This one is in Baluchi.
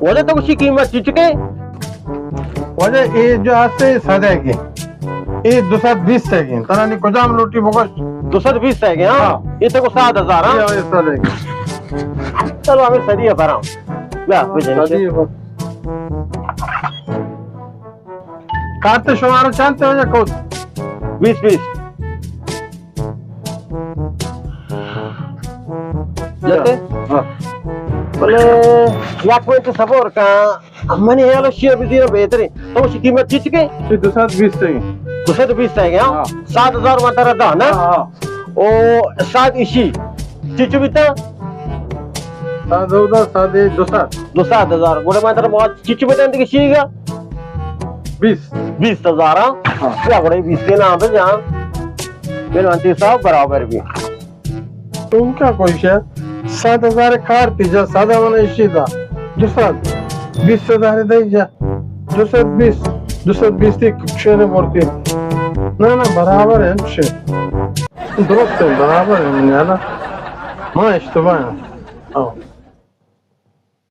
واجہ تو گوشی قیمت چی چکے؟ واجہ اے جو ہستے سدے کے، اے دو سد بیس ہے کے، ترانی کجام لوٹی بگوش؟ دو سد بیس ہے کے، ہاں؟ ہاں۔ اے تو کو سات ہزار، ہاں؟ اے، اے سدے کے۔ چلو، ہمیں سدی ہے برام۔ یا، بجن سدی ہے بر-، کارت شمارا چانتے ہو یا کود؟ بیس بیس۔ جتے؟ ہاں۔ بلے، یک منٹ صبر کن، منی خیال شی ابھی دینا بہتر ہے۔ تو اس قیمت چی چکے؟ یہ دو سد بیس ہے۔ دو سد بیس ہے، ہاں؟ ہاں۔ سات ہزار من ترا دا، نا؟ ہاں، ہاں۔ او سات اشی۔ چی چو بیتا؟ سات دودا، سات دو سد۔ دو سد ہزار۔ گوڑے من ترا بہت چی چو بیتا اندگی شی گا؟ بیس۔ بیس ہزار، ہاں؟ ہاں۔ یا گوڑے بیس کے نام پہ جان۔ بل انتی صاحب برابر بھی۔ تو کیا کوئی شے؟ سات ہزار کار تیجا، سات ہزار من اشی دا۔ دو سد۔ بیس ہزار دے جا۔ دو سد بیس۔ دو سد بیس تی کچھ نے مورتی۔ نا، نا، برابر ہے، ہمشے۔ درست ہے، برابر ہے، من یادا۔ ما اشتباہ ہے۔ آؤ۔